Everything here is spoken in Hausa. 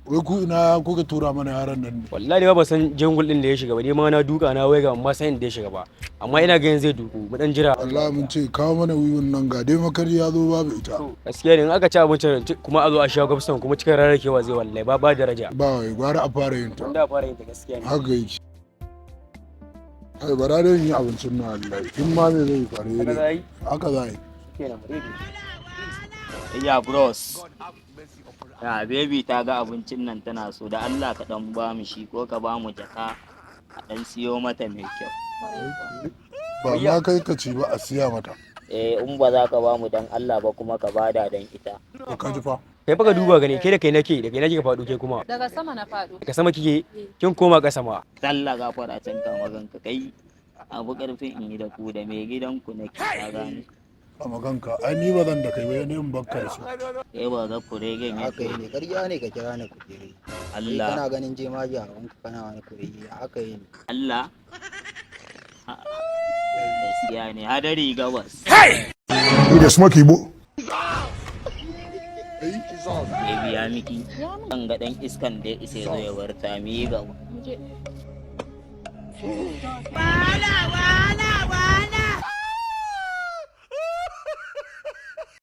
Wai ku ina kuka tura mana yaran nan ne? Wallahi ba san jungle din da ya shiga ba, ni ma na duka na waiga, amma san inda ya shiga ba. Amma ina ganin zai duku, mu dan jira. Allah mun ce kawo mana wiwin nan, ga dai makari ya zo babu ita. Gaskiya ne, in aka ci abincin kuma a zo a sha gwamsan kuma cikin rarrakewa zai, wallahi ba daraja. Ba wai gwara a fara yin ta. Wanda a fara yin ta, gaskiya ne. Haka yake. Kai, bara dai in yi abincin nan, wallahi in ma me zai faru Haka za dai. a yi? Haka za a yi. Kenan mu daidai. Ya bros. Ya baby, ta ga abincin nan tana so, da Allah ka dan ba mu shi ko ka ba mu jaka a dan siyo mata mai kyau. Ba ma kai ka ci ba, a siya mata. Eh, in ba za ka ba mu dan Allah ba, kuma ka bada dan ita. To ka ji fa. Kai fa ka duba gani, ke da kai nake, da kai nake ka faɗo ke kuma. Daga sama na faɗo. Daga sama kike, kin koma ƙasa ma. Sallah gafara can ka maganka kai, abu karfin in yi da ku da mai gidanku nake, ka gane. A maganka, ai ni ba zan da kai ba ne in bakka da su. Kai ba ga kuregen Haka yake. yi ne, ƙarya ne ka kira ni kurege. Kai Allah. kana ganin jemage a wanka kana wani kurege, haka yi ne. Allah. Gaskiya ne, hadari gabas. You dey smoke igbo? Ya biya miki. Kan ga dan iskan da ya isa ya zo ya warta mi gaba. Mu je.